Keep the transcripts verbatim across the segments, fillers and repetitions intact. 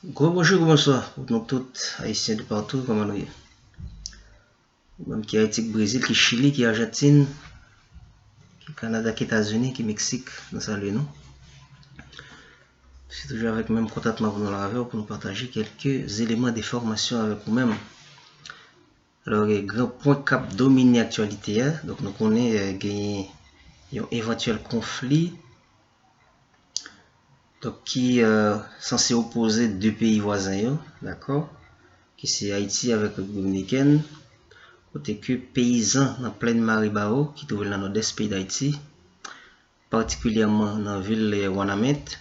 Gwo bonjou, gwo bonswa pou nou tout, Ayisyen toupatou, kòman nou ye? Ou menm ki Ayiti, ki Brezil, ki Chili, ki Ajantin, ki Kanada, ki Etazini, ki Meksik, nou salye nou. Se toujou avèk menm kontantman pou nou la avè w, pou nou pataje kèlke eleman de enfòmasyon avèk ou menm. Alò, gen gran pwen k ap domine aktyalite a. Donk, nou konnen, eh, genyen yon evantyèl konfli, donk, ki, eh, sanse opoze de peyi vwazen yo, dakò? Ki se Ayiti avèk Repiblik Dominikèn, kote ke peyizan nan plèn Maribawo, ki twouve l nan nòdès peyi Dayiti, patikilyèman nan vil, eh, Wanament,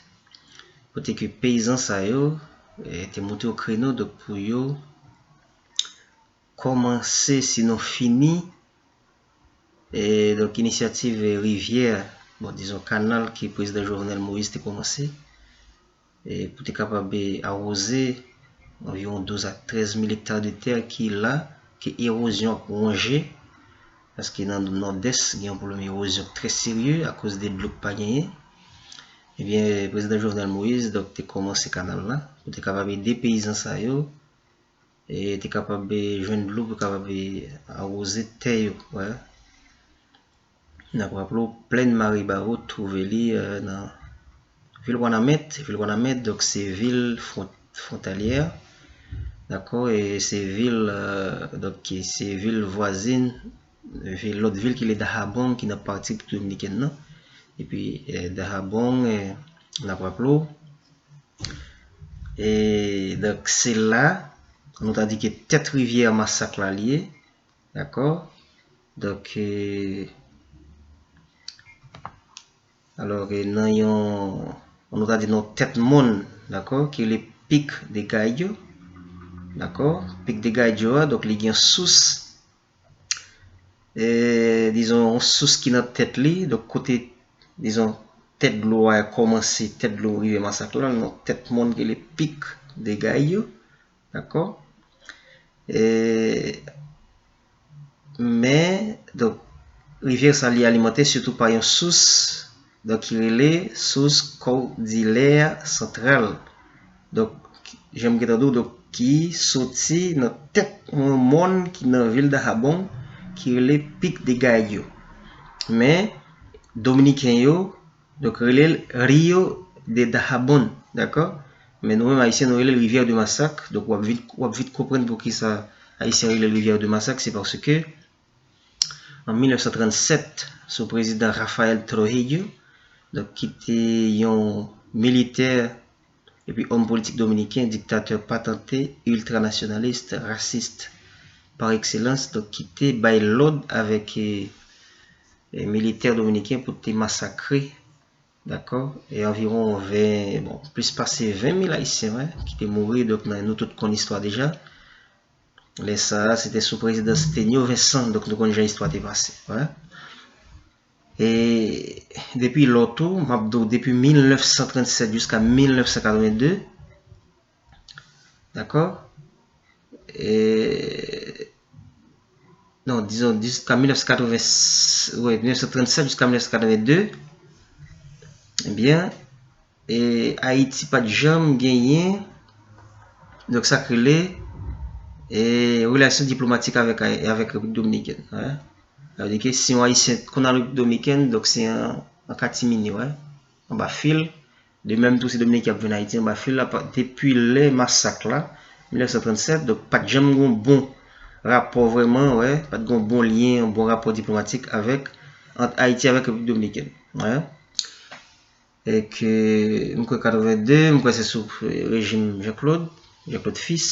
kote ke peyizan sa yo, eh, te monte o kreno, donk, pou yo kòmanse, sinon fini, eh, donk, inisyativ, eh, rivyè, bon, dizon kanal ke prezidan Jovenel Moïse te kòmanse, eh, pou te kapab, eh, awoze anviwon douz a trèz mil ekta de tè ki la, ke ewozyon ap wonje, paske nan nòdès, gen yon pwoblèm ewozyon trè serye akoz de dlo k pa genyen. Ebyen, prezidan Jovenel Moïse, donk, te kòmanse kanal la, pou te kapab ede peyizan sa yo, e te kapab, e, jwenn dlo, pou kapab, e, awoze tè yo, wè. N ap raple w, plèn Maribawo twouve li, e, nan vil Wanament. Vil Wanament, donk, se vil fwon-, fwontalyè, dakò, e se vil, e, donk, se vil vwazin, vil, lòt vil ki rele Dahabong, ki nan pati Repiblik Dominikèn nan. Epi, e, Dahabong, e, n ap raple w, e, donk, se la, nou ta di ke tèt rivyè Masak la li ye, dakò? Donk, e, alò, e, nan yon, nou ta di nan tèt mòn, dakò, ki rele Pic de Gallo, dakò? Pic de Gallo a, donk, li gen sous, e, dizon, yon sous ki nan tèt li, donk, kote, dizon, tèt dlo a kòmanse, tèt dlo rivyè Masak la, nan tèt mòn ki rele Pic de Gallo, dakò? E, men, donk, rivyè sa li alimante sitou pa yon sous, donk, ki rele sous Kòdilè Santral. Donk, jan m gentan di w, donk, ki soti nan tèt yon mòn ki nan vil Dahabong, ki rele Pic de Gallo. Men, Dominiken yo, donk, rele l Rio de Dahabon, dakò? Men nou menm Ayisyen, nou rele l Rivière de Massacre. Donk, w ap vit, w ap vit konprann poukisa Ayisyen rele l Rivière de Massacre, se paske an mil nèf san trannsèt, sou prezidan Rafael Trujillo, donk, ki te yon militè epi òm politik dominiken, diktatè patante, iltranasyonalis, rasis pa ekselans, donk, ki te bay lòd avèk, e, e, militè dominiken pou te masakre, dakò, e anviwon ven, bon, plis pase ven mil Ayisyen, wi, ki te mouri, donk, nan, nou tout konn istwa deja. Lè sa a, se te sou prezidans Tenyo Vincent, donk, nou konn jan istwa te pase, wi. E depi lò tou, m ap di w, depi mil nèf san trannsèt jiska mil nèf san katreven de, dakò? E, non, dizon, jiska mil nèf san katreven, wi, mil nèf san trannsèt jiska mil nèf san katreven de, ebyen, e Ayiti pa t janm genyen, donk, sa k rele, e, relasyon diplomatik avèk, avèk Repiblik Dominikèn, wi. Sa vle di ke si yon Ayisyen konn al Repiblik Dominikèn, donk, se an, an katimini, wi, anba fil. De menm tou, si Dominiken ap vin Ayiti, anba fil la, pa, depi lè masak la, mil nèf san trannsèt, donk, pa t janm gen yon bon rapò vrèman, wi, pa t gen yon bon lyen, yon bon rapò diplomatik avèk, ant Ayiti avèk Repiblik Dominikèn, wi. E ke, m kwè katreven de, m kwè se sou rejim Jean-Claude, Jean-Claude Fils,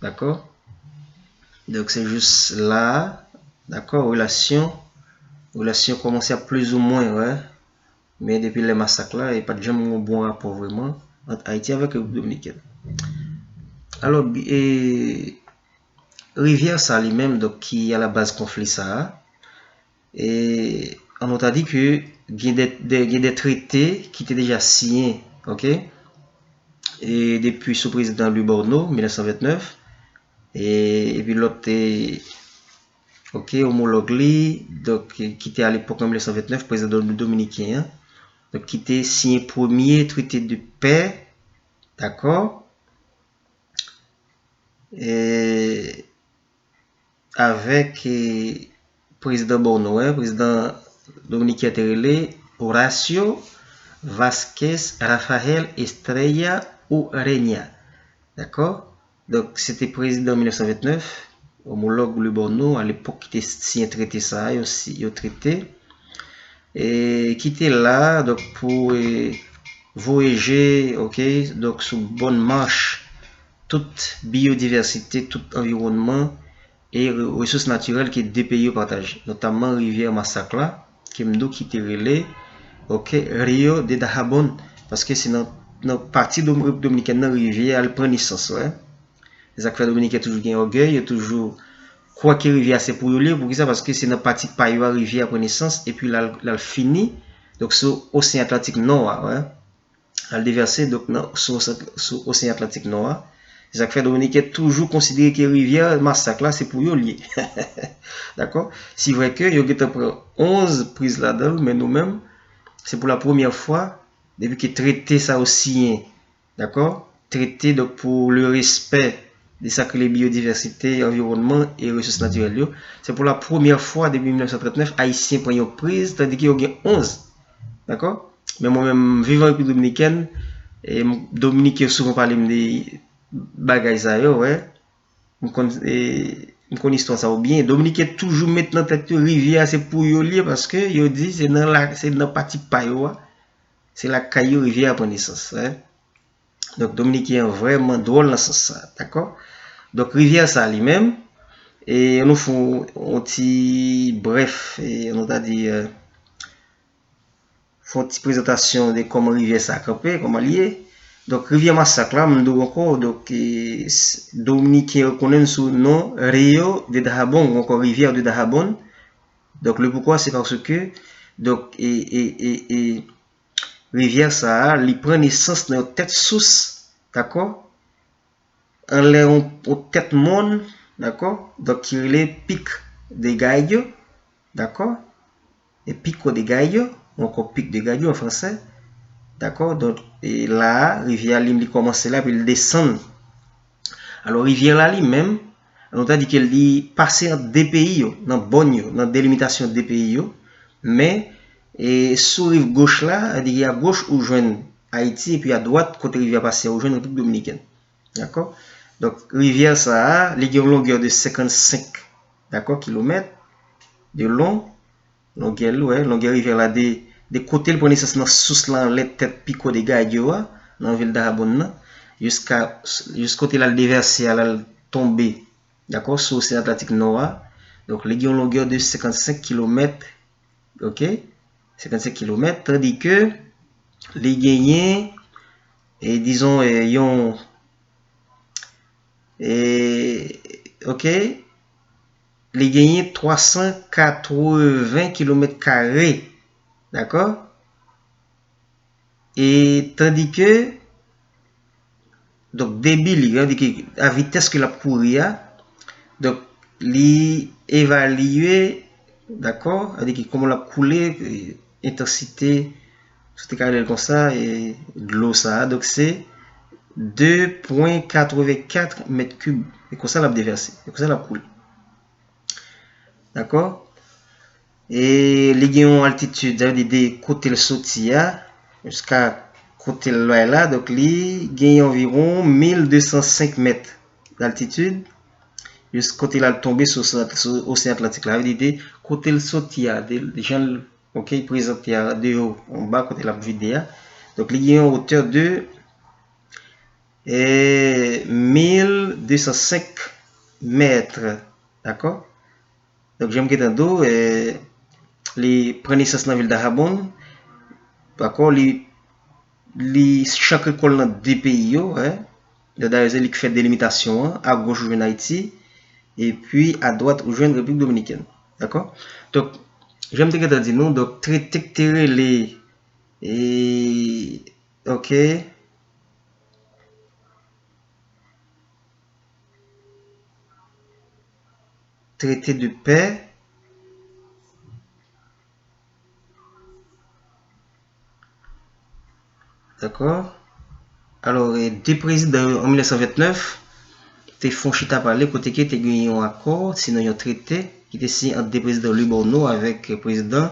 dakò? Donk, se jis la, dakò, relasyon, relasyon kòmanse ap plizoumwen, wi. Men depi lè masak la, e pa t janm gen yon bon rapò vrèman ant Ayiti avèk Repiblik Dominikèn. Alò, bi-, e, rivyè sa li menm, donk, ki alabaz konfli sa a, e, an nou ta di ke gen de, de, gen de trete ki te deja siyen, oke? E depi sou prezidan Louis Borno, mil nèf san vennèf, e, epi lòt, e, oke, omològ li, donk, ki te alepòk an mil nèf san vennèf, prezidan do-, dominiken an, donk, ki te siyen premye trete de pè, dakò? e, avèk, e, prezidan Bono, wi, prezidan dominiken te rele Horacio Vázquez Rafael Estrella Ureña. Dakò? Donk, se te prezidan mil nèf san vennèf, omològ Louis Bono, alepòk ki te siyen trete sa a, yo, si- yo trete, e ki te la, donk, pou, e, voye je, oke, donk, sou bòn mach tout biyodivèsite, tout anviwònman e re- resous natirèl ke de peyi yo pataje, notamman rivyè Masak la, ke m di w ki te rele, oke, Rio de Dajabón, paske se nan, nan pati Dom- Repiblik Dominikèn nan rivyè a li pran nesans, wi. Se sa k fè Dominiken toujou gen ògèy, yo toujou kwè ke rivyè a se pou yo li ye. Poukisa? Paske se nan pati pa yo a rivyè a pran nesans, epi l al, l al fini, donk, sou Oseyan Atlantik Nò a, wi. L al devèse, donk, nan, sou, sou Oseyan Atlantik Nò a. Se sa k fè Dominiken toujou konsidere ke rivyè Masak la, se pou yo li ye. Dakò? Si vre ke yo gentan pran onz priz ladan l, men nou menm, se pou la premyè fwa, depi ke trete sa yo siyen, dakò? Trete, donk, pou le respè de sa k rele biyodivèsite, anviwònman e resous natirèl yo. Se pou la premyè fwa depi mil nèf san trannèf, Ayisyen pran yon priz, tandike yo gen onz. Dakò? Men mwen menm, m viv an Repiblik Dominikèn, e m- Dominiken yo souvan pale m de bagay sa yo, wi. M konn, e, m konn istwa sa yo byen. Dominiken toujou met nan tèt yo rivyè a se pou yo li ye, paske yo di se nan la, se nan pati pa yo a, se lakay yo rivyè a pran nesans, wi. Donk, Dominiken an vrèman dwòl nan sans sa, dakò? Donk, rivyè sa li menm, e nou fè yon, yon ti brèf, e nou ta di, e, fè yon ti prezantasyon de kòman rivyè sa kanpe, kòman li ye. Donk, rivyè Masak la, m di w ankò, donk, e, s- Dominiken rekonèt l sou non Rio de Dajabón, ou ankò rivyè de Dajabón. Donk, le poukwa, se paske, donk, e, e, e, e, rivyè sa a, li pran nesans nan yon tèt sous, dakò? Anlè yon, yon tèt mòn, dakò? Donk, ki rele Pic de Gallo, dakò? E Pico de Gallo, ou ankò Pic de Gallo an fransè, dakò? Donk, e la a, rivyè a li, li kòmanse la, epi li desann. Alò, rivyè la li menm, nou ta di ke li pase ant de peyi yo, nan bòn yo, nan delimitasyon de peyi yo, men, e sou riv goch la, sa vle di a goch ou jwenn Ayiti, epi a dwat, kote rivyè a pase a, ou jwenn Repiblik Dominikèn. Dakò? Donk, rivyè sa a, li gen yon longè de senkannsenk, dakò, kilomèt de long. Longè l, wi, longè rivyè la de, de kote l pran nesans nan sous la anlè tèt Pico de Gallo a, nan vil Dajabón nan, jiska, jis kote l al devèse a, l al tonbe, dakò, sou Oseyan Atlantik Nò a. Donk, li gen yon longè de senkannsenk kilomèt, oke? Senkannsenk kilomèt, tandike li genyen, e dizon, e, yon, e, oke? Li genyen twa san katreven kilomèt kare, dakò? E tandike, donk, debi li, sa vle di ke a vitès ke l ap kouri a, donk, li evalye, dakò, sa vle di ke kòman l ap koule, e, entansite, si w te ka rele l konsa, e, dlo sa a, donk, se de pwen katrevenkat mèt kib. E konsa l ap devèse, e konsa l ap koule. Dakò? E li gen yon altitid, sa vle di de kote l soti a, jiska kote l bay la, donk li gen anviwon mil de san senk mèt d'altitid, jis kote l al tonbe sou, sou Oseyan Atlantik la, sa vle di de kote l soti a, de, de jan l, oke, prezante a, de yo anba, kote l ap vide a. Donk, li gen yon wotè de, e, mil de san senk mèt, dakò? Donk, jan m gentan di w, eh, li pran nesans nan vil Dajabón. Dakò, li, li chankre kò l nan de peyi yo, eh. Dayè, se li k fè delimitasyon an, agoch ou jwenn Ayiti, epi adwat ou jwenn Repiblik Dominikèn. Dakò? Donk, jan m te gentan di nou, donk, trete k te rele, eh, oke. Traité de paix. Dakò? Alò, eh, de prezidan yo an mil nèf san vennèf, te fè yon chita pale kote ke te gen yon akò, sinon yon trete, ki te siyen ant de prezidan Louis Borno avèk prezidan,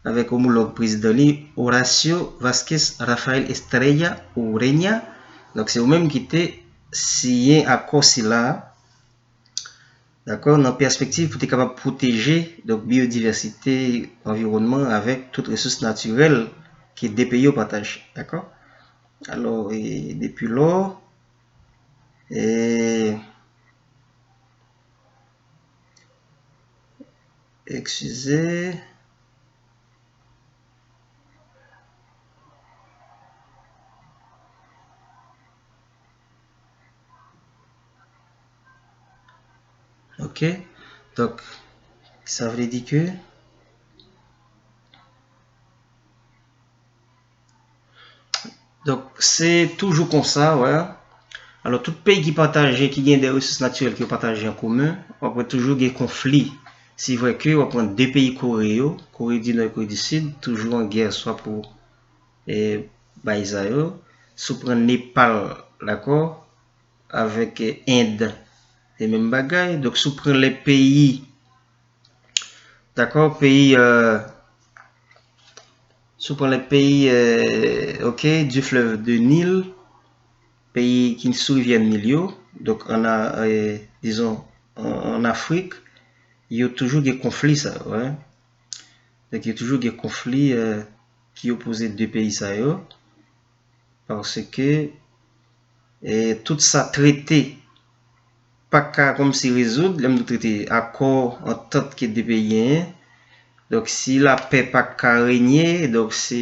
avèk omològ prezidan li, Horacio Vázquez Rafael Estrella Ureña. Donk, se yo menm ki te siyen akò sila a, dakò, nan pèspektiv pou te kapab pwoteje, donk, biyodivèsite, anviwònman avèk tout resous natirèl ke de peyi yo pataje, dakò? Alò, e, depi lò, e, eskize. Ok. Donk, sa vle di ke Donk, se toujou konsa, wè. Alò, tout peyi ki pataje, ki gen de resous natirèl ke yo pataje an komen, w ap wè toujou gen konfli. Si vre ke w ap pran de peyi Kore yo, Kore di Nò e Kore di Sid, toujou an gè swa pou, eh, bay sa yo. Si w pran Nepal, dakò, avèk, eh, End, se menm bagay. Donk, si w pran lè peyi, dakò, peyi, eh, si w pran lè peyi, eh, ok, du fleuve de Nil, peyi ki sou rivyè Nil yo, donk, an a, eh, dizon, an, an Afrik, yo toujou gen konfli sa yo, wè. Donk, yo toujou gen konfli, eh, ki opoze de peyi sa yo, paske, eh, tout sa trete pa ka kòmsi rezoud, lè m di trete, akò, antant ke de peyi genyen. Donk, si lapè pa ka renye, donk se,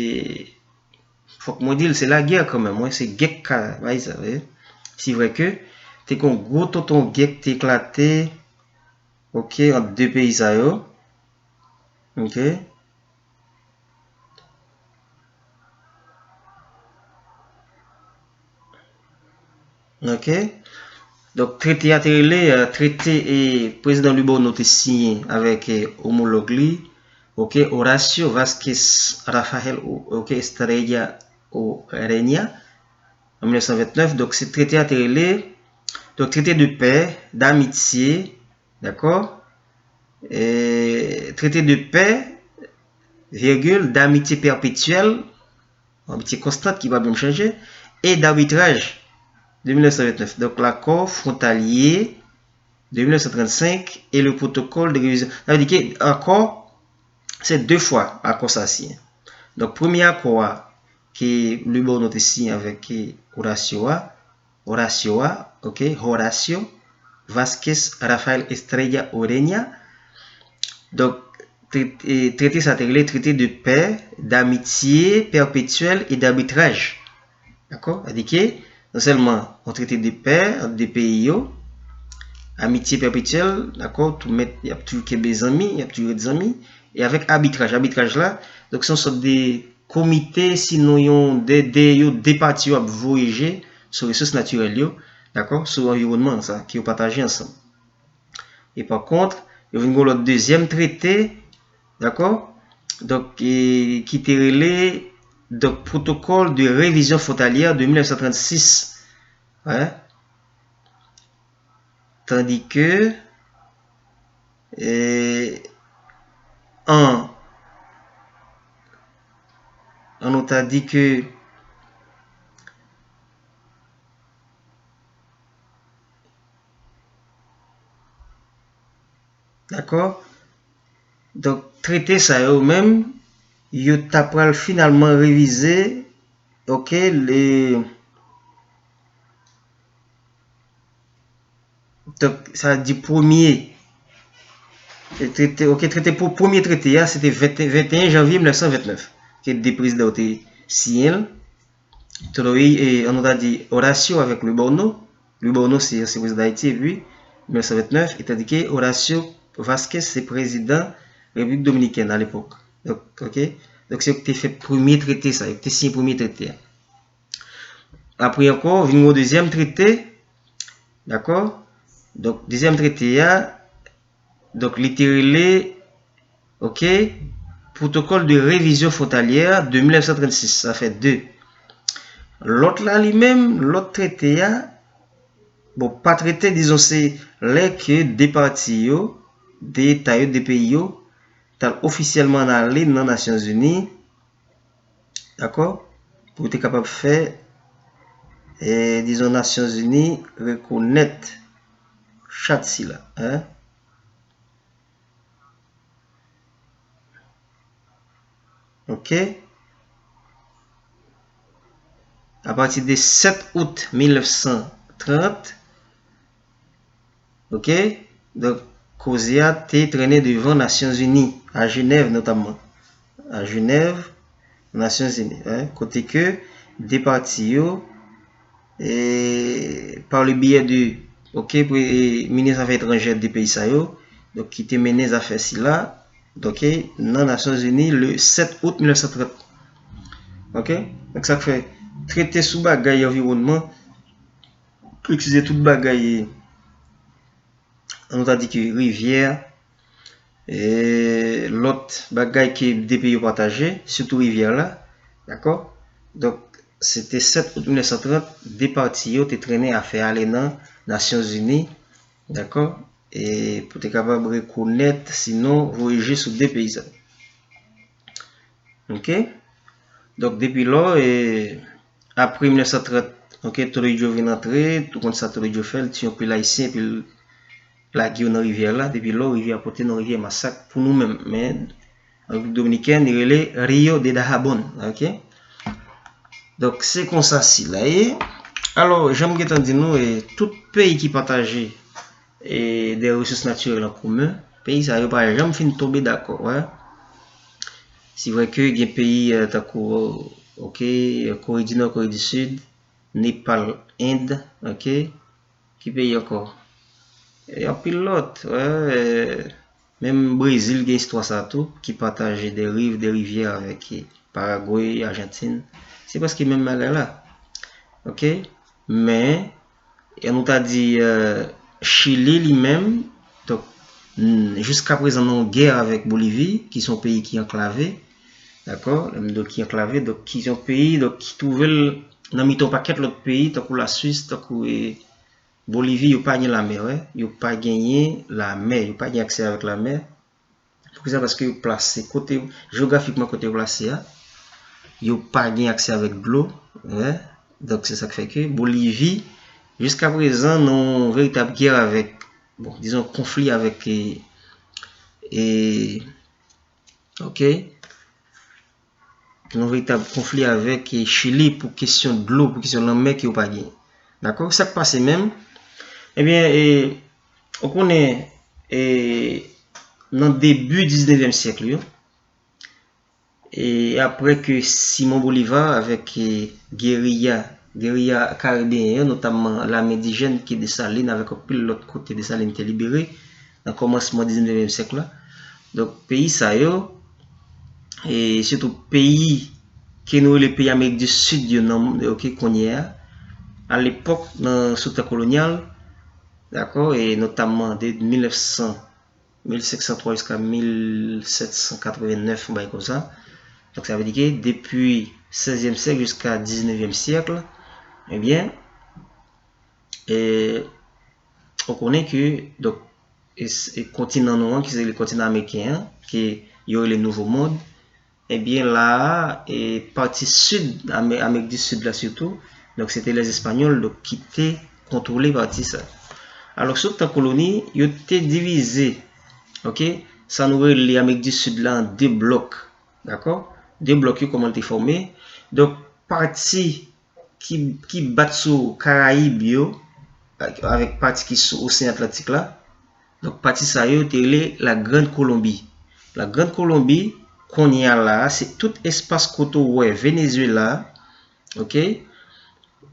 fòk mwen di l, se lagè kanmenm, wi, se gè k ka bay sa, wi. Si vre ke te gen yon gwo tonton gè k te eklate, ok, ant de peyi sa yo. Ok. Ok. Donk, trete a te rele, eh, trete e prezidan Louis Borno te siyen avèk, eh, omològ li, ok, Horacio Vázquez Rafael, o-, ok, Estrella Ureña, an mil nèf san vennèf. Donk, se trete a te rele, donk, traité de paix, d'amitié, dakò? Eh, traité de paix, virgule, d'amitié perpétuelle, amitié konstante ki pa janm chanje, et d'arbitrage de mil nèf san vennèf. Donk, l'accord frontalier de mil nèf san trannsenk et le protocole de révision. Sa vle di ke akò, se de fwa akò sa siyen. Donk, premye akò a ke Louis Borno te siyen avèk, eh, Horacio a, Horacio a, ok, Horacio Vázquez Rafael Estrella Ureña. Donk, trete, trete sa te rele traité de paix, d'amitié perpétuelle et d'arbitrage. Dakò? Sa di ke, non sèlman yon trete de pè ant de peyi yo, amitye pèpetyèl, dakò, tou mèt, y ap toujou kenbe zanmi, y ap toujou ret zanmi, e avèk abitraj. Abitraj la, donk, se yon sòt de komite, sinon yon de, de, yo, de pati yo ap voye je sou resous natirèl yo, dakò, sou anviwònman sa, ke yo pataje ansanm. E pa kont, yo vin gen yon lòt dezyèm trete, dakò, donk, e, ki te rele, donk, Protocole de Révision Frontalière de mil nèf san trannsis. Wè. Tandike, e, an, an nou ta di ke, dakò? Donk, trete sa yo menm, yo ta pral finalman revize, ok, le, donk, sa di premye, e trete, ok, trete, pou premye trete a, se te venteyen janvye mil nèf san ventnèf, ke de prezidan yo te siyen l. Toloyi, e, an nou ta di Horacio avèk Louis Borno. Louis Borno se ansyen prezidan Ayiti epi mil nèf san ventnèf, e tandike Horacio Vásquez se prezidan Repiblik Dominikèn alepòk. Donk, ok. Donk, se yo ki te fè premye trete sa, yo ki te siyen premye trete a. Apre ankò, vin yon dezyèm trete, dakò? Donk, dezyèm trete a, donk, li te rele, ok, Protocole de Révision Frontalière de mil nèf san trannsis, sa fè de. Lòt la, li menm, lòt trete a, Bon, pa trete, dizon, se lè ke de pati yo, de eta yo, de peyi yo, t al ofisyèlman ale nan Nasyonzini, dakò? Pou yo te kapab fè, e, dizon, Nasyonzini rekonèt chat sila, en. Ok. Apati de sèt out mil nèf san trant, ok, donk, koze a te trennen devan Nasyonzini, a Jenèv notamman. A Jenèv, Nasyonzini, en, kote ke de pati yo, e, par le biais de, ok, pre-, e, minis afè etranjè de peyi sa yo, donk, ki te mennen zafè sila, ok, nan Nasyonzini le sèt out mil nèf san trant. Ok? Donk, sa k fè trete sou bagay anviwònman, eskize, tout bagay, nou ta di ke rivyè, e, lòt bagay ke de peyi yo pataje, sitou rivyè la, dakò? Donk, se te sèt out mil nèf san trant, de pati yo te trennen afè ale nan Nasyonzini, dakò? E pou te kapab rekonèt, sinon voye je sou de peyi sa. Ok? Donk, depi lò, e, apre mil nèf san trant, ok, Trujillo vin antre, ou konn sa Trujillo fè, l tiye anpil Ayisyen, epi l lage yo nan rivyè la. Depi lò, rivyè a pote non rivyè masak pou nou menm. Men, an Repiblik Dominikèn, li rele Rio de Dajabón, ok? Donk, se konsa sila ye. Alò, jan m gentan di nou, e, tout peyi ki pataje e de resous natirèl an komen, peyi sa yo pa janm fin tonbe dakò, wè. Se vre ke gen peyi, e, tankou, ok, Kore di Nò, Kore di Sid, Nepal, End, ok, ki peyi ankò? E anpil lòt, wè, e, menm Brezil gen istwa sa tou, ki pataje de riv, de rivyè avèk, e, Paragwe, Ajantin. Se prèske menm bagay la. Ok? Men, e nou ta di, e, Chili li menm, donk, n-, jiska prezan nan yon gè avèk Bolivi, ki se yon peyi ki anklave, dakò? Lè m di w ki anklave, donk, ki se yon peyi, donk, ki twouve l nan mitan yon pakèt lòt peyi, tankou Laswis, tankou, e, Bolivi, yo pa gen lamè, wè. Yo pa genyen lamè, yo pa gen aksè avèk lamè. Poukisa? Paske yo plase kote, jewografikman kote yo plase a, yo pa gen aksè avèk dlo, wè. Donk, se sa k fè ke Bolivi, jiska prezan, nan yon veritab gè avèk, bon, dizon, konfli avèk, e, e, ok, nan yon veritab konfli avèk, e, Chili pou kesyon dlo, pou kesyon lanmè ke yo pa genyen. Dakò? Sa k pase menm? Ebyen, e, ou konnen, e, nan debi diznevyèm syèk yo, e, apre ke Simon Bolivar avèk, e, geriya, geriya karibeyen yo, notamman lame endijèn ke Desalin avèk anpil lòt kote Desalin te libere nan kòmansman diznevyèm syèk la. Donk, peyi sa yo, e sitou peyi ke nou rele peyi Amerik di Sid yo nan, ok, kounye a, alepòk, nan, sou tan kolonyal, dakò, e notamman de mil nèf san, mil senk san twa jiska mil sèt san katreven nèf, yon bagay konsa. Donk, sa vle di ke depi sèzyèm syèk jiska diznevyèm syèk, ebyen, e, ou konnen ke, donk, e, e kontinan nou an, ki se le kontinan ameriken an, ke yo rele Nouvo Mond, ebyen, la a, e, pati sid, Ame-, Amerik di Sid la sitou, donk, se te Lèzespanyòl, donk, ki te kontwole pati sa. Alò, sou tan koloni, yo te divize, ok, sa nou rele Amerik di Sid la an de blòk, dakò? De blòk yo, kòman l te fòme. Donk, pati ki, ki bat sou Karayib yo, avèk pati ki sou Oseyan Atlantik la. Donk, pati sa yo te rele La Grande Colombie. La Grande Colombie, kounye a la a, se tout espas kote w wè Venezuela, ok?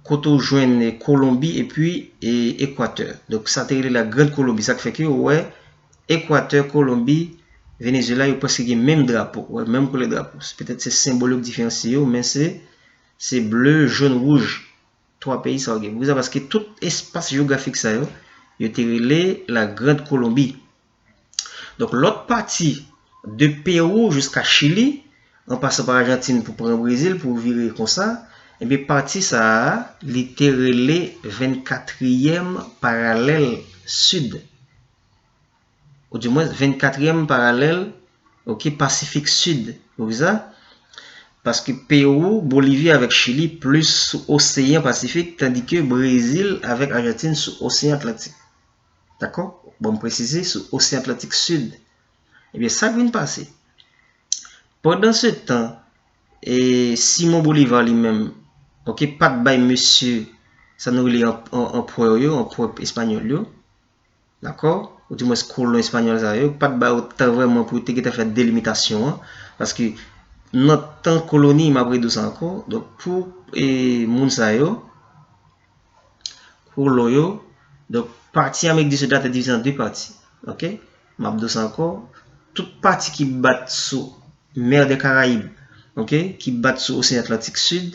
Kote w jwenn Kolonbi epi, e, Ekwatè. Donk, sa te rele La Grande Colombie. Sa k fè ke w wè Ekwatè, Kolonbi, Venezuela, yo prèske gen menm drapo, w wè, menm koulè drapo. Petèt se senbòl yo k diferansye yo, men se, se ble, jòn, wouj. Twa peyi sa yo gen. Poukisa? Paske tout espas jewografik sa yo, yo te rele La Grande Colombie. Donk, lòt pati de Pewou jiska Chili, an pasan pa Ajantin pou pran Brezil, pou vire konsa, Ebyen, pati sa a, li te rele vennkatriyèm paralèl sid. Ou di mwens, vennkatriyèm paralèl, ok, Pasifik Sid. Poukisa? Paske Pewou, Bolivi avèk Chili plis sou Oseyan Pasifik, tandike Brezil avèk Ajantin sou Oseyan Atlantik. Dakò? Bon, m presize, sou Oseyan Atlantik Sid. Ebyen, sa k vin pase? Pandan se tan, e Simon Bolivar li menm, ok, pa t bay mesye, sa nou rele an-, an-, anpwè yo, anpwè espanyòl yo, dakò? Ou di mwens kolon espanyòl sa yo, pa t bay yo tan vrèman pou yo te gentan fè delimitasyon an, paske nan tan koloni, m ap redi w sa ankò, donk pou, e, moun sa yo, kolon yo. Donk, pati Amerik di Sid la te divize an de pati. Ok? M ap di w sa ankò. Tout pati ki bat sou Mer des Caraïbes, ok, ki bat sou Oseyan Atlantik Sid,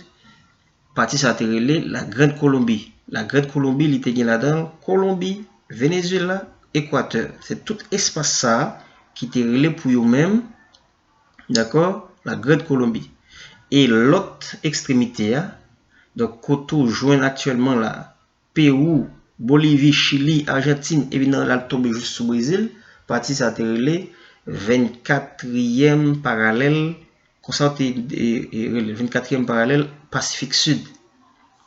pati sa a te rele La Grande Colombie. La Grande Colombie, li te gen ladan l Kolonbi, Venezuela, Ekwatè. Se tout espas sa a ki te rele pou yo menm, dakò, La Grande Colombie. E lòt ekstremite a, donk, kote w jwenn aktyèlman la, Pewou, Bolivi, Chili, Ajantin, epi nan l al tonbe jis sou Brezil, pati sa a te rele vennkatriyèm paralèl, konsa yo te, e, e, rele l vennkatriyèm paralèl Pasifik Sid.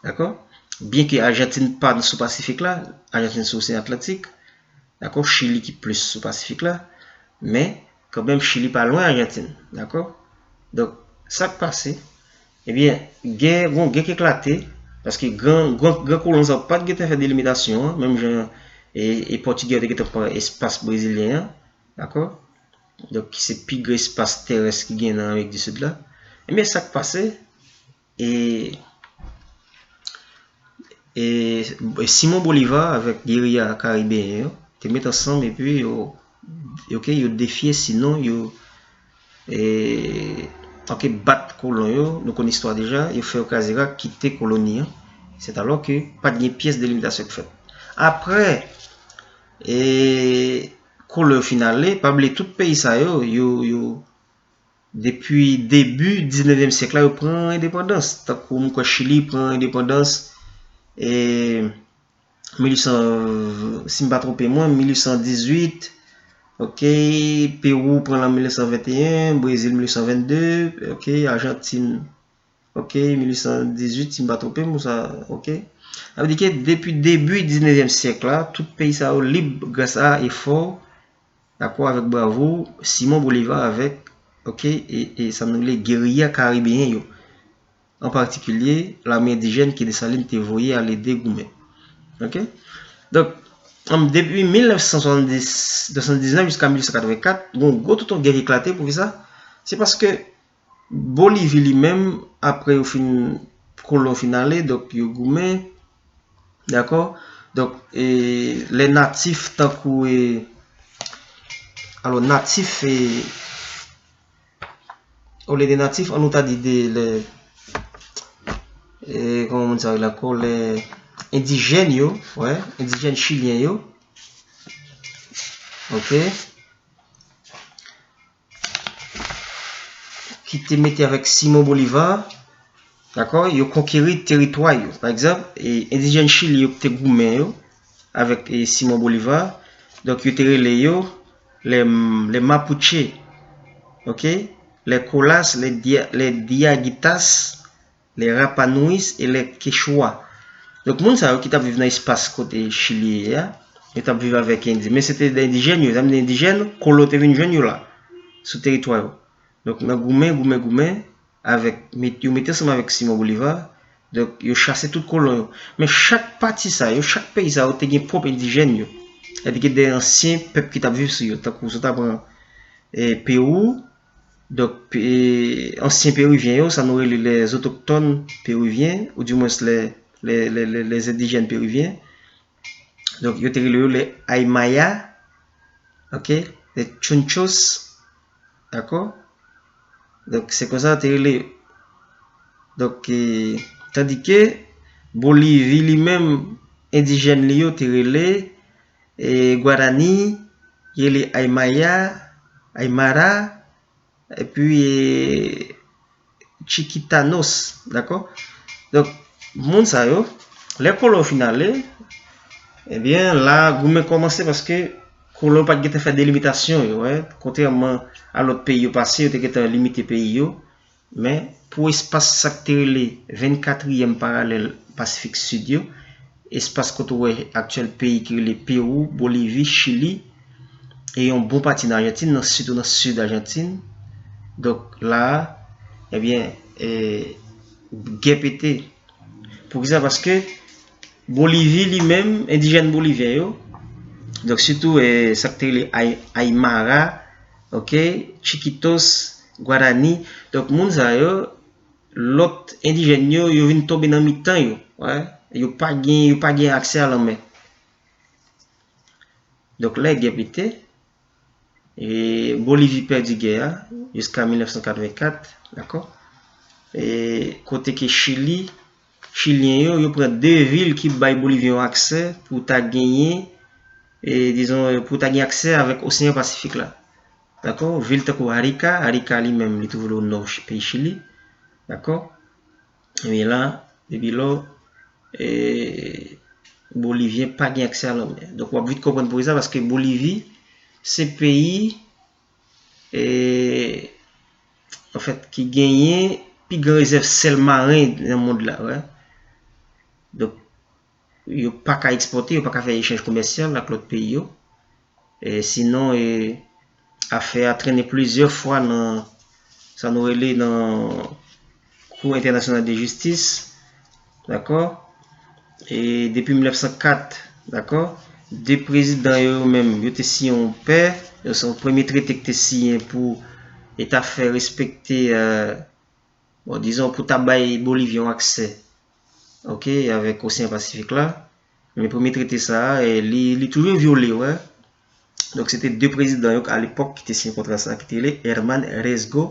Dakò? Byenke Ajantin pa sou Pasifik la, Ajantin sou Oseyan Atlantik, dakò, Chili ki plis sou Pasifik la, men kanmenm Chili pa lwen Ajantin, dakò? Donk, sa k pase? Ebyen, gè, gon gè k eklate, paske gran, gran, gran kolon sa yo pa t gentan fè delimitasyon an, menm jan e, e Pòtigè yo te gentan pran espas brezilyen an, dakò? Donk, ki se pi gran espas terès ki gen nan Amerik di Sid la. Ebyen, sa k pase? E, e, e Simon Bolivar avèk geriya karibeyen yo te met ansanm epi yo, ok, yo defye, sinon yo, e, ok, bat kolon yo. Nou konn istwa deja, yo fè yo kraze rak, kite koloni an. Sètalò ke pa t gen pyès delimitasyon k fèt. Apre, e, kolon yo fin ale, pa bliye tout peyi sa yo, yo, yo, depi debi diznevyèm syèk la, yo pran endepandans. Tankou m kwè Chili pran endepandans, e, mil uit san, si m pa twonpe mwen, mil uit san dizuit, ok, Pewou pran l an mil uit san venteyen, Brezil mil uit san vennde, ok, Ajantin, ok, mil uit san dizuit, si m pa twonpe m, ou sa, ok. Sa vle di ke depi debi diznevyèm syèk la, tout peyi sa yo lib gras a efò, dakò, avèk bravo Simon Bolivar avèk, ok, e, e sa nou rele geriya karibeyen yo. An patikilye, lame endijèn ke Desalin te voye al ede goumen. Ok? Donk, an, depi mil nèf san swasanndis, swasanndiznèf jiska mil uit san katrevenkat, gon gwo tonton gè ki eklate. Poukisa? Se paske Bolivi li menm, apre yo fin, kolon fin ale, donk yo goumen, dakò? Donk, e, lè natif tankou, e, alò, natif, e, olye de natif, an nou ta di de, lè, e, kòman moun sa rele ankò, lè endijèn yo, wè, endijèn chilyen yo, ok? Ki te mete avèk Simon Bolivar, dakò, yo konkeri teritwa yo. Pa egzanp, e, endijèn Chili yo ki te goumen yo avèk, e, Simon Bolivar, donk yo te rele yo les, les Mapuche, ok, les Colas, les Dia-, les Diaguitas, les Rapa Nui e les Quechua. Donk, moun sa yo ki t ap viv nan espas kote Chili ye a, yo t ap viv avèk Endyen. Men se te de endijèn yo, sa vle di endijèn, kolon te vin jwenn yo la, sou teritwa yo. Donk, nan goumen, goumen, goumen, avèk, met, yo mete ansanm avèk Simon Bolivar, donk, yo chase tout kolon yo. Men chak pati sa yo, chak peyi sa yo te gen pwòp endijèn yo. Sètadi gen de ansyen pèp ki t ap viv sou yo, tankou si w ta pran, e, Pewou, Donk, e, ansyen Perivyen yo, sa nou rele les autochtones péruviens, ou di mwens les, les, les, les, les indigènes péruviens. Donk, yo te rele yo les Aymara, ok, les Chunchos, dakò? Donk, se konsa yo te rele yo. Donk, e, tandike Bolivi li menm, endijèn li yo te rele, e, Guarani, yo rele Aymara, Aymara, epi, e, Chiquitanos, dakò? Donk, moun sa yo, lè kolon yo fin ale, ebyen, la, goumen kòmanse paske kolon yo pa t gentan fè delimitasyon yo, wè. Kontrèman a lòt peyi yo pase, yo te gentan limite peyi yo. Men, pou espas sa k te rele vennkatriyèm paralèl Pasifik Sid yo, espas kote w wè aktyèl peyi ki rele Pewou, Bolivi, Chili, e yon bon pati nan Ajantin, nan, sitou nan sid Ajantin. Donk, la a, ebyen, e, gè pete. Poukisa? Paske Bolivi li menm, endijèn bolivyen yo, donk, sitou, e, sa k te rele Ay-, Aymara, ok, Chiquitos, Guarani. Donk, moun sa yo, lòt endijèn yo, yo vin tonbe nan mitan yo. Wè. Yo pa gen, yo pa gen aksè a lanmè. Donk, lè gè pete, e, Bolivi pèdi gè a jiska mil nèf san katrevenkat, dakò? E, kote ke Chili, Chilyen yo, yo pran de vil ki bay Bolivyen yo aksè pou ta genyen, e, dizon, pou ta gen aksè avèk Oseyan Pasifik la. Dakò? Vil tankou Arica, Arica li menm, li twouve l o nò Chi-, peyi Chili. Dakò? Ebyen la, depi lò, e, Bolivyen pa gen aksè a lanmè. Donk, w ap vit konprann poukisa, paske Bolivi, se peyi, e, anfèt, ki genyen pi gran rezèv sèl maren nan mond la, wè. Donk, yo pa ka ekspòte, yo pa ka fè echanj komèsyal ak lòt peyi yo. E, sinon, e, afè a trennen plizyè fwa nan sa nou rele nan Kou Entènasyonal de Jistis, dakò? E depi mil nèf san kat, dakò? De prezidan yo, yo menm, yo te siyen yon pè, se yon premye trete ki te siyen pou e ta fè respekte, e, bon, dizon, pou ta bay Bolivyen yon aksè, ok, avèk Oseyan Pasifik la. Men premye trete sa a, e, li, li toujou vyole, wè. Donk, se te de prezidan yo, alepòk, ki te siyen kontra sa a, ki te rele Herman Riesgo,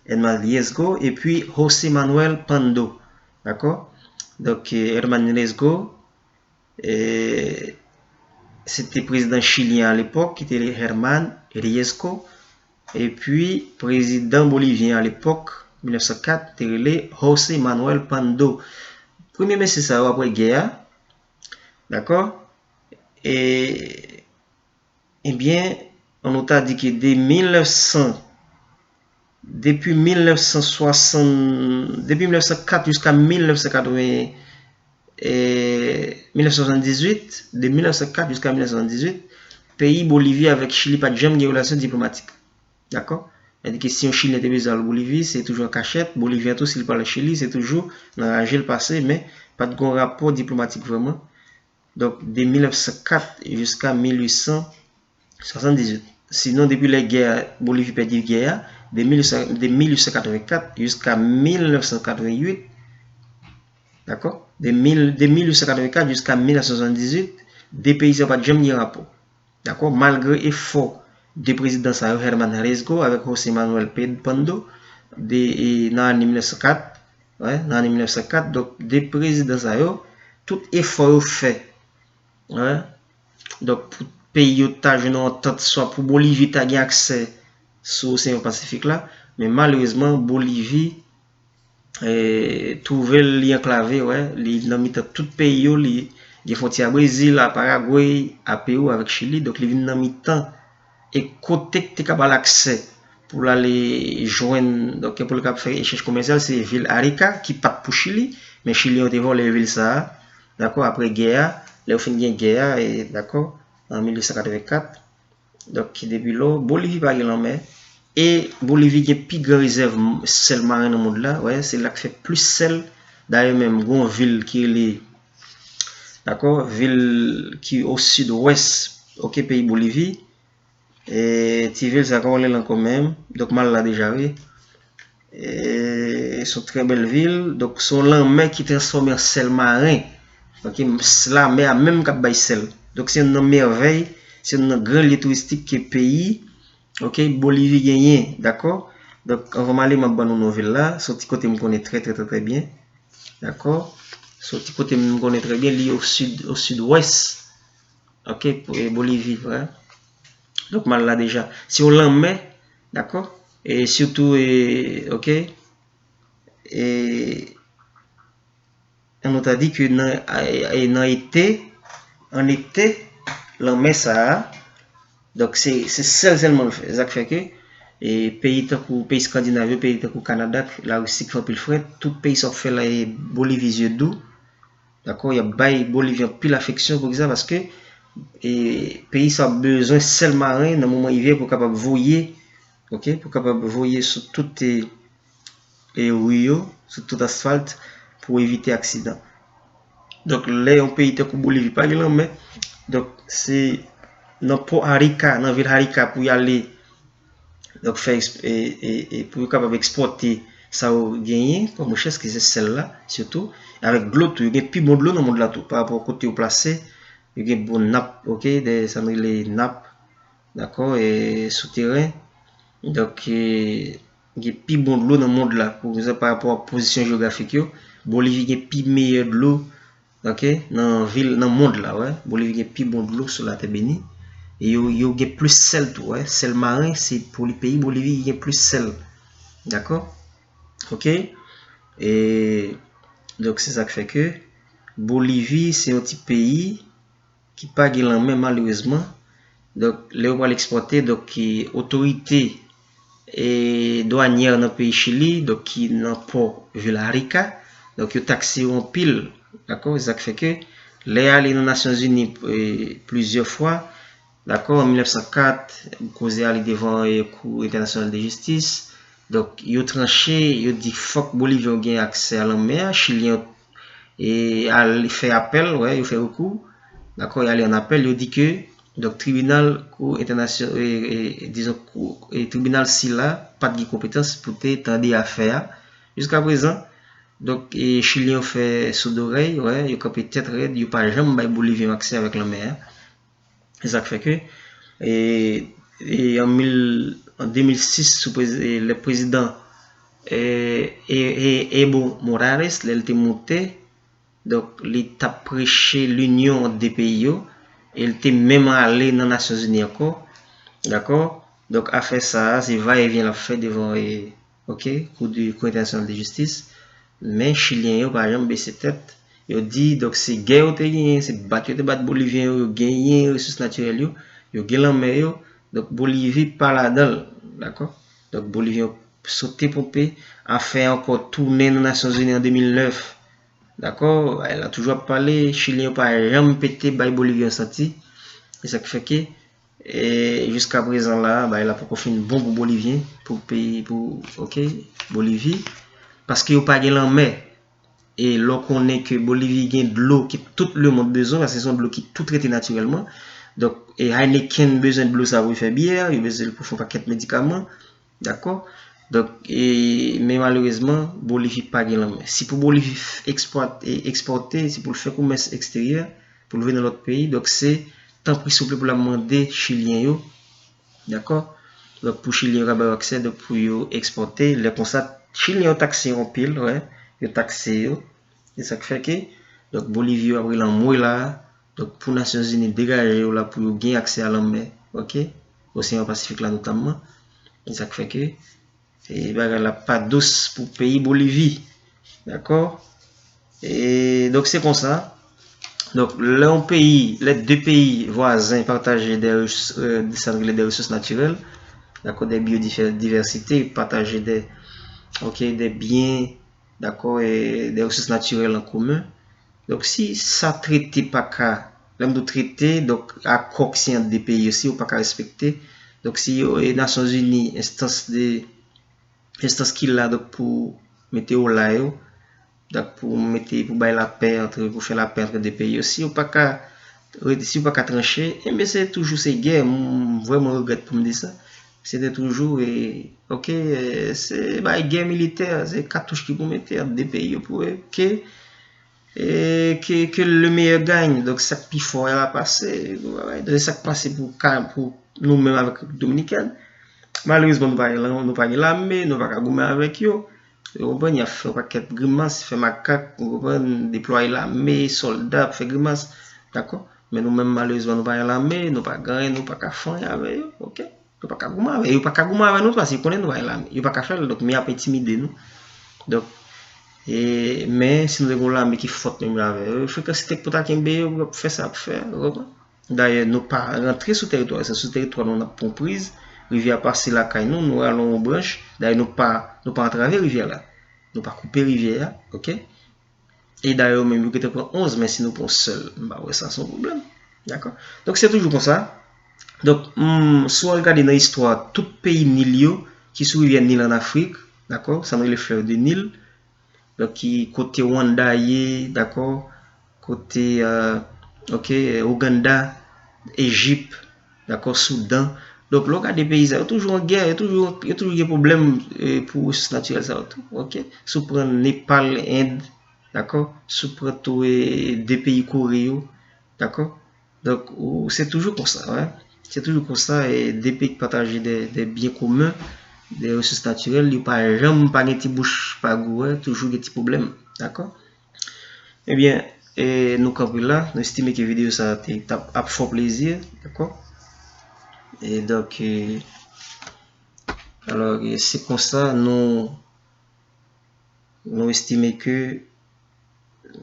Herman Riesgo, epi José Manuel Pando. Dakò? Donk, e, Herman Riesgo, e, se te prezidan chilyen alepòk, ki te rele Herman Riesgo. Epi, prezidan bolivyen alepòk, mil nèf san kat, te rele José Manuel Pando. Premye mesye sa yo apre gè a, dakò? E, ebyen, ann nou ta di ke de mil nèf san, depi mil nèf san swasann, depi mil nèf san kat jiska mil nèf san katreven, e, mil nèf san swasanndizuit, de mil nèf san kat jiska mil nèf san swasanndizuit, peyi Bolivi avèk Chili pa t janm gen relasyon diplomatik. Dakò? Sa vle di ke si yon Chilyen te bezwen al Bolivi, se toujou an kachèt. Bolivyen tou, si l pral Chili, se toujou nan raje l pase, men pa t gen yon rapò diplomatik vrèman. Donk, de mil nèf san kat jiska mil uit san swasanndizuit. Sinon, depi lè gè a, Bolivi pèdi gè a, de mil uit san, de mil uit san katrevenkat jiska mil nèf san katrevenuit, dakò? De mil, de mil uit san katrevenkat jiska mil nèf san swasanndizuit, de peyi sa yo pa t janm gen rapò. Dakò? Malgre efò de prezidan sa yo, Herman Riesgo avèk José Manuel Pando, de, e, nan ane mil nèf san kat, wè, nan ane mil nèf san kat, donk, de prezidan sa yo, tout efò yo fè, wè, donk, pou peyi yo ta jwenn yon antant, swa pou Bolivi ta gen aksè sou Oseyan Pasifik la, men malerezman, Bolivi e, twouve l li anklave, wè, li nan mitan tout peyi yo, li gen fwontyè a Brezil, a Paragwe, a Pewou avèk Chili, donk li vin nan mitan e kote k te ka ba l aksè pou l ale jwenn, donk pou l ka fè echanj komèsyal, se vil Arica, ki pa t pou Chili, men Chilyen yo te vòlè vil sa a, dakò, apre gè a, lè yo fin gen gè a, e, dakò, an mil uit san katrevenkat. Donk, depi lò, Bolivi pa gen lanmè. E Bolivi gen pi gran rezèv m-, sèl maren nan mond la. Wè, se la k fè plis sèl. Dayè menm, gen yon vil ki rele, dakò, vil ki o sidwès, ok, peyi Bolivi. E ti vil sa, kòman l rele ankò menm? Donk, m al la deja, wi. E, se yon trè bèl vil. Donk, se yon lanmè ki transfòme an sèl maren. Ok, s-, lanmè a menm k ap bay sèl. Donk, se youn nan mèvèy, se youn nan gran lye touristik ke peyi, ok, Bolivi genyen, dakò? Donk, anvan m ale, m ap ban nou non vil la. Se yon ti kote m konnen trè, trè, trè, trè byen. Dakò? Se yon ti kote m konnen trè byen, li o sid, o sidwès. Ok, pou, e, Bolivi, wè. Donk, m al la deja. Se yon lanmè, dakò? E sitou, e, ok? E, nou ta di ke nan, nan ete, an ete, lanmè sa a, donk se, se sèl sèlman l fè. Sa k fè ke e peyi tankou peyi Eskandinav yo, peyi tankou Kanada, Larisi k fè anpil frèt, tout peyi sa w ap fè la e Bolivi zye dou. Dakò, y ap bay Bolivi anpil afeksyon pou sa, paske e, peyi sa ap bezwen sèl maren nan moman ivè pou kapab voye, ok, pou kapab voye sou tout e, e ri yo, sou tout asfalt, pou evite aksidan. Donk, lè yon peyi tankou Bolivi pa gen lanmè, donk se nan pò Arica, nan vil Arica pou y ale, donk fè eksp- e, e, e pou yo kapab ekspòte sa yo genyen kòm richès, ki se sèl la, sitou, avèk dlo tou. Yo gen pi bon dlo nan mond la tou, pa rapò kote yo plase, yo gen bon nap, ok, de sa n rele nap, dakò, e souteren. Donk, e, gen pi bon dlo nan mond la, pou egzanp, pa rapò a pozisyon jewografik yo, Bolivi gen pi meyè dlo, ok, nan vil, nan mond la, wè. Bolivi gen pi bon dlo sou latè beni. E yo, yo gen plis sèl tou, wè. Sèl maren, se pou li peyi Bolivi ki gen plis sèl. Dakò? Ok? E, donk, se sa k fè ke Bolivi, se yon ti peyi ki pa gen lanmè, malerezman. Donk, lè yo pral ekspòte, donk, ki otorite e dwanyè nan peyi Chili, donk, ki nan pò Villarrica, donk, yo takse yo anpil, dakò? Se sa k fè ke lè y ale nan Nasyonzini, e, plizyè fwa, dakò, an mil nèf san kat, koze ale devan, e, Kou Entènasyonal de Jistis, donk, yo tranche, yo di fòk Bolivyen yo gen aksè a lanmè a, Chilyen yo e al fè apèl, wè, yo fè rekou. Dakò, y ale an apèl, yo di ke, donk, tribinal kou entènasyon, e, e, dizon, kou, e, tribinal sila pa t gen konpetans pou te tande afè a. Jiska prezan, donk, e, Chilyen yo fè soudorèy, wè, yo kanpe tèt rèd, yo pa janm bay Bolivyen yo aksè avèk lanmè a. Se sa k fè ke, e, e, an mil, an de mil sis, sou prez- e, lè prezidan, e, e, e, Evo Morales, lè l te moute, donk, li t ap preche linyon ant de peyi yo, e l te menm ale nan Nasyonzini ankò, dakò? Donk, afè sa a, se va e vyen l ap fè devan, e, ok, Kou de, Kou Entènasyonal de Jistis. Men, Chilyen yo pa janm bese tèt. Yo di, donk, se gè yo te genyen, se bat yo te bat Bolivyen yo, yo genyen resous natirèl yo, yo gen lanmè yo. Donk, Bolivi pa ladan l, dakò? Donk, Bolivyen yo sote ponpe, afè a ankò tounen nan Nasyonzini an de mil nèf, dakò? Bagay la toujou ap pale, Chilyen yo pa janm pete bay Bolivyen yo santi. E sa k fè ke e jiska prezan la, bagay la poko fin bon pou Bolivyen, pou peyi, pou, ok, Bolivi. Paske yo pa gen lanmè. E lè w konnen ke Bolivi gen dlo ke tout lemonn bezwen, paske se yon dlo ki tou trete natirèlman. Donk, e Heineken bezwen dlo sa pou l fè byè, yo bezwen l pou fè yon pakèt medikaman. Dakò? Donk, e, men malerezman, Bolivi pa gen lanmè. Si pou Bolivi f- ekspòt- e, ekspòte, si pou l fè komès eksteryè, pou l vin nan lòt peyi, donk se tanpri souple pou l ap mande Chilyen yo, dakò? Donk pou Chilyen yo ka ba yo aksè, donk pou yo ekspòte, lè konsa, Chilyen yo takse yo anpil, wè, yo takse yo. E sa k fè ke, donk Bolivi yo ap rele anmwe la, donk pou Nasyonzini degaje yo la pou yo gen aksè a lanmè, ok? Oseyan Pasifik la notamman. E sa k fè ke e bagay la pa dous pou peyi Bolivi. Dakò? E donk se konsa. Donk lè yon peyi, lè de peyi vwazen pataje de res- e, sa n rele de resous natirèl, dakò, de byodivèsite, pataje de, ok, de byen, dakò, e de resous natirèl an komen. Donk si sa trete pa ka, lè m di w trete, donk akò ki siyen ant de peyi yo, si yo pa ka respekte, donk si yo, e Nasyonzini, enstans de, enstans ki la, donk pou mete ola yo, donk pou mete, pou bay lapè antre, pou fè lapè antre de peyi yo, si yo pa ka rete, si yo pa ka tranche, enben se toujou se gè. M vrèman regrèt pou m di sa. Se te toujou, e, ok, e, se bay gè militè, se katouch ki pou mete ant de peyi yo pou, ok, e ke, ke le meilleur gagne. Donk sa k pi fò a pase. Donk sa k pase pou ka, pou nou menm avèk Repiblik Dominikèn. Malerezman nou pa gen, nou pa gen lame, nou pa ka goumen avèk yo. Ou konprann, y ap fè yon pakèt grimas, fè makak, ou konprann, deplwaye lame, sòlda ap fè grimas, dakò? Men nou menm malerezman nou pa gen lame, nou pa gen anyen, nou pa ka fè anyen avè yo, ok? Nou pa ka goumen avè yo, yo pa ka goumen avè nou tou, paske yo konnen nou pa gen lame. Yo pa ka fè l, donk men y ap entimide nou. Donk, E, men, si nou te gen yon lame ki fòt menm jan avè yo, frekans te pou ta kenbe yo, pou fè sa ap fè, ou konprann? Dayè, nou pa rantre sou teritwa, se sou teritwa nou n ap pran priz, rivyè a pase lakay nou, nou rale yon branch, dayè, nou pa, nou pa antrave rivyè la, nou pa koupe rivyè a, oke? E dayè, yo menm, yo gentan pran onz, men si nou pran yon sèl, m pa wè sa se yon pwoblèm, dakò? Donk, se toujou konsa. Donk, hmm, si w al gade nan istwa tout peyi Nil yo, ki sou rivyè Nil ann Afrik, dakò? Sa nou rele fleuve de Nil, donk, ki kote Rwanda ye, dakò, kote, euh, oke, Ouganda, Ejip, dakò, Soudan. Donk, lè w gade peyi sa yo, toujou an gè, yo toujou, yo toujou gen pwoblèm, eh, pou resous natirèl sa yo tou, oke? Si w pran Nepal, End, dakò, si w pran tou, eh, de peyi Kore yo, dakò? Donk, ou, se toujou konsa, wi. Se toujou konsa, e de peyi ki pataje de, de byen komen, de resous natirèl, yo pa janm pa gen ti bouch pa gou, wi, toujou gen ti pwoblèm, dakò? Ebyen, e nou kanpe la, nou estime ke videyo sa a te, t ap, ap fè w plezi, dakò? E donk, e, alò, e se konsa, nou, nou estime ke,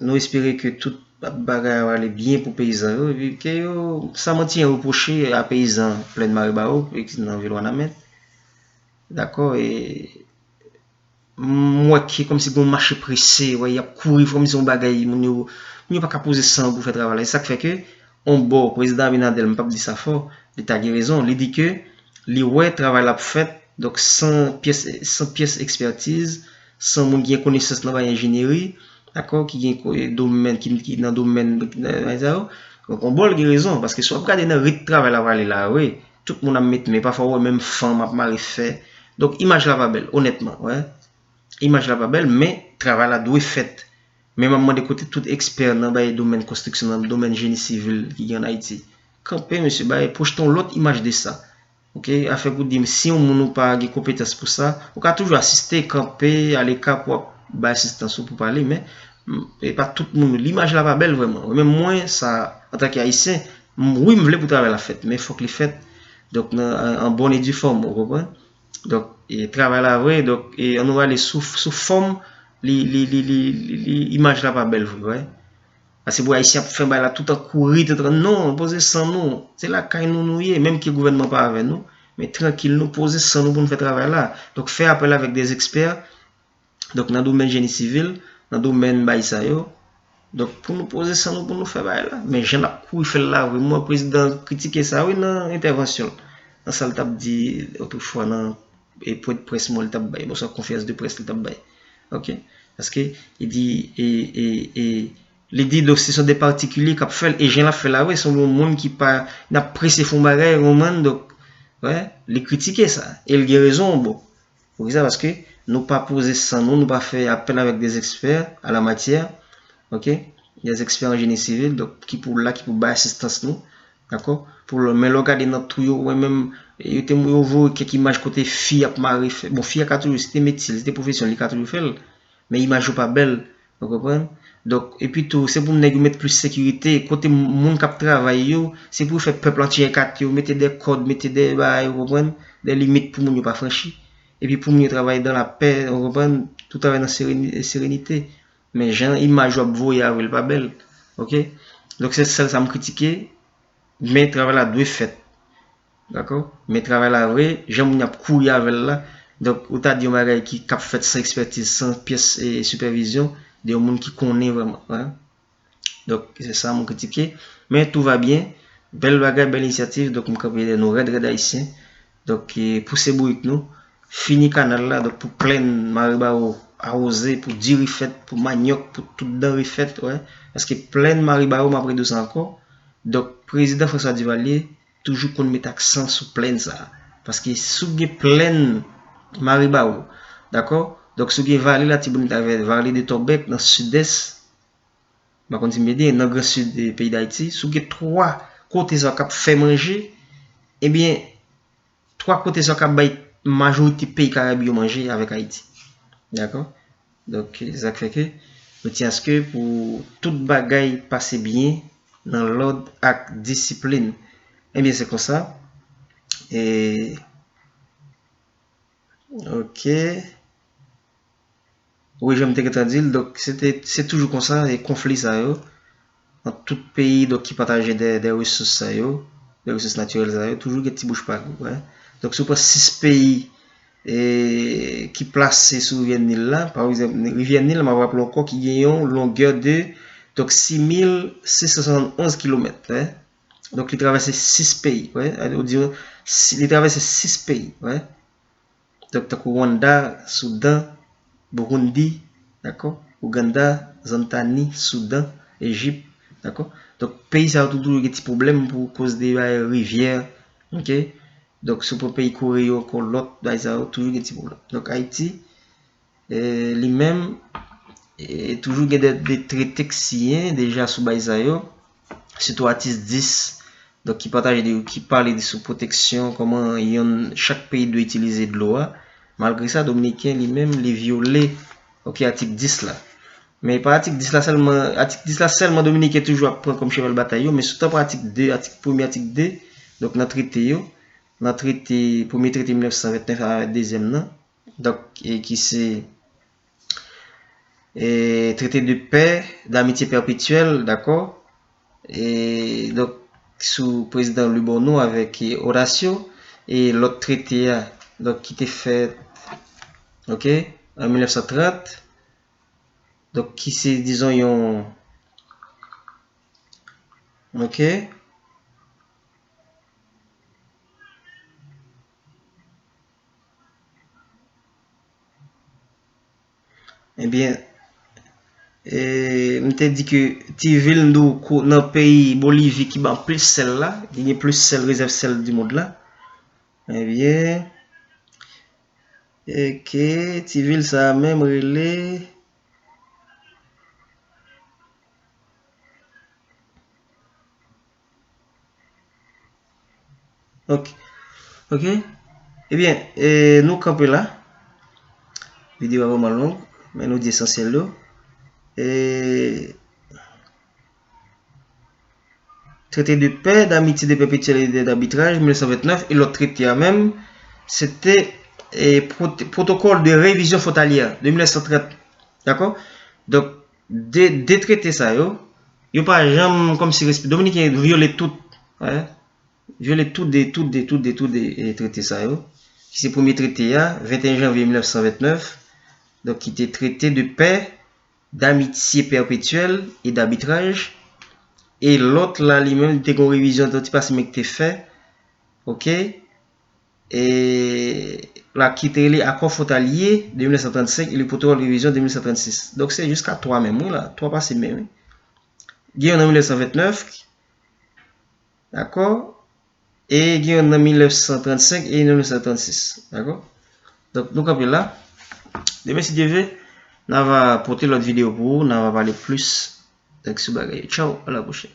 nou espere ke tout bagay ap ale byen pou peyizan yo, epi ke yo, san manti, an repwoche a peyizan Plèn Maribawo, ki nan vil Wanament. Dakò, e m wè ke kòmsi gen yon mache prese, wè, y ap kouri kòmsi yon bagay, moun yo, moun yo pa ka poze san yo pou fè travay la. E sa k fè ke, on bò, prezidan Abinader, m p ap di sa fò, li ta gen rezon, li di ke li wè travay la ap fèt, donk san pyès, san pyès ekspètiz, san moun ki gen konesans nan bagay enjenyeri, dakò, ki gen ko-, domèn, ki, ki nan domèn, nan bagay sa yo. Donk, on bò, l gen rezon, paske si w ap gade nan rit travay la prale la, wi, tout moun ap met men, pafwa, w wè menm fanm ap mare fè. Donk, imaj la pa bèl, onètman, wi. Imaj la pa bèl, men travay la dwe fèt. Men m ap mande kote tout ekspè nan bay domèn konstriksyon, nan domèn jeni sivil ki gen ann Ayiti. Kanpe, mesye, bay, pwojte yon lòt imaj de sa. Oke, afè pou di m, si yon moun ou pa gen konpetans pou sa, ou ka toujou asiste, kanpe, aleka pou w ap bay asistans ou pou pale, men, m, e pa tout moun. Limaj la pa bèl vrèman. Menm mwen, sa, antanke Ayisyen, m, wi, m vle pou travay la fèt, men fòk li fèt, donk, nan, an, an bòn e di fòm, ou konprann? Donk, e, travay la vre, donk, e, ann nou ale sou, sou fòm, li, li, li, li, li, li, imaj la pa bèl vre, wi. Paske pou Ayisyen ap fè bagay la tout an kouri, tout an, non, poze san nou. Se lakay nou nou ye, menm ke gouvènman pa avè nou, men trankil nou, poze san nou pou nou fè travay la. Donk, fè apèl avèk de ekspè, donk, nan domèn jeni sivil, nan domèn bagay sa yo. Donk, pou nou poze san nou, pou nou fè bagay la. Men jan l ap kouri fè l la, vre, mwen, prezidan kritike sa, wi, nan entèvansyon l. Nan sa l t ap di otrefwa nan e pwen de près mwen li t ap bay, oswa konferans de près li t ap bay. Oke? Paske li di, e, e, e, li di, donk, se son de patikilye k ap fè l, e jan l ap fè l la, wi, se yon moun ki pa, n ap prese fè yon bagay, ou konprann, donk, wè, li kritike sa, e l gen rezon, bon. Poukisa? Paske nou pa poze san nou, nou pa fè apèl avèk de ekspè a la matyè, oke? De ekspè an jeni sivil, donk, ki pou la, ki pou bay asistans nou, dakò? Pou lè, men lè w gade nan twou yo, wè menm, yo te, yo voye kèk imaj kote fi ap mare fè, bon, fi a ka toujou, se te metye l, se te pwofesyon l, li ka toujou fè l, men imaj yo pa bèl, ou konprann? Donk, epi tou, se pou nèg yo met plis sekirite, kote moun k ap travay yo, se pou yo fè pèp la tcheke kat yo, mete de kòd, mete de bagay, ou konprann? De limit pou moun yo pa franchi. Epi pou moun yo travay dan lapè, ou konprann? Tout travay nan sereni-, serenite. Men jan imaj yo ap voye avè l pa bèl. Oke? Donk, se sèl sa m kritike. Men travay la dwe fèt. Dakò? Men travay la vre, jan moun ap kouri avè l la. Donk, ou ta di yon bagay ki, k ap fèt san ekspètiz, san pyès, e, sipèvizyon de yon moun ki konnen vrèman, wi. Donk, se sa moun kritike. Men tout va byen. Bèl bagay, bèl inisyativ. Donk, m kanpe dèyè nou rèd, rèd ayisyen. Donk, e, pouse bourik nou. Fini kanal la, donk, pou plèn Maribawo awoze, pou diri fèt, pou manyòk, pou tout danre fèt, wè. Paske plèn Maribawo, m ap redi w sa ankò. Donk, prezidan François Duvalier toujou konn met aksan sou plèn sa a. Paske si w gen plèn Maribawo, dakò? Donk, si w gen vale Latibonit avèk vale de Tòbèk nan sidès, m pa konn si m byen di, nan gran sid, e, peyi Dayiti, si w gen twa kote sa k ap fè manje, ebyen, twa kote sa k ap bay majorite peyi Karayib yo manje avèk Ayiti. Dakò? Donk, se sa k fè ke nou tyen aske pou tout bagay pase byen nan lòd ak disiplin. Ebyen, se konsa. E, oke. Wi, jan m te gentan di l, donk, se te, se toujou konsa, e konfli sa yo, ant tout peyi, donk, ki pataje de, de resous sa yo, de resous natirèl sa yo, toujou gen ti bouch pa gou, wi. Donk, si w pran sis peyi, e, ki plase sou rivyè Nil la, pa egzanp, rivyè Nil, m ap raple ankò, ki gen yon longè de, donk, sis mil sis san swasannonz kilomèt, wi. Donk, li travèse sis peyi, wi. Ou di, si, li travèse sis peyi, wi. Donk, tankou Rwanda, Soudan, Burundi, dakò? Ouganda, Zanzani, Soudan, Ejip, dakò? Donk, peyi sa yo toujou gen ti pwoblèm pou koz de bagay rivyè, oke? Donk, si w pran peyi Kore yo ankò, lòt bagay sa yo toujou gen ti pwoblèm. Donk, Ayiti, e, li menm, e, toujou gen de, de trete k siyen deja sou bagay sa yo. Sitou atik dis, donk, ki pataje de, ki pale de sou pwoteksyon, kòman yonn, chak peyi dwe itilize dlo a. Malgre sa, Dominiken li menm, li vyole, oke, atik dis la. Men pa atik dis la sèlman, atik dis la sèlman Dominiken toujou ap pran kòm cheval batay yo, men sitou pran atik de, atik premye, atik de, donk nan trete yo, nan trete, premye trete mil nèf san vennèf avèk dezyèm nan, donk, e ki se, e, traité de paix, d'amitié perpétuelle, dakò? E, donk, sou prezidan Libourno avèk, e, Horacio, e lòt trete a, donk, ki te fèt, oke, an mil nèf san trant, donk, ki se, dizon, yon, oke? Ebyen, e, m te di ke ti vil Ndouko nan peyi Bolivi ki ban plis sèl la, ki gen plis sèl, rezèv sèl di mond la. Ebyen, oke, ti vil sa a menm rele Ok. Ok. Ebyen, e, nou kanpe la. Videyo a vrèman long, men nou di esansyèl yo. E, Traité de paix, d'amitié, de perpétuel et d'arbitrage, mil nèf san vennèf, e lòt trete a menm, se te, e, prote-, protocole de révision frontalière de mil nèf san trant. Dakò? Donk, de, de trete sa yo, yo pa janm kòmsi respe-, Dominiken vyole tout, wi. Vyole tout de, tout de, tout de, tout de, e, trete sa yo. Ki se premye trete a, venteyen janvye mil nèf san vennèf, donk ki te traité de paix, d'amitié perpétuelle et d'arbitrage. E lòt la, li menm, li te gen yon revizyon, yon ti pase men ki te fè. Ok? E la ki te rele Accord frontalier de mil nèf san trannsenk e le protocole de révision de mil nèf san trannsis. Donk, se jiska twa menm, wi, la. Twa pase men, wi. Gen youn an mil nèf san vennèf, dakò? E gen youn an mil nèf san trannsenk e youn an mil nèf san trannsis, dakò? Donk, nou kanpe la. Demen, si Dye vle, n a va pote lòt videyo pou ou, n a va pale plis, donk, sou bagay yo. Tchaw, a la pwochèn.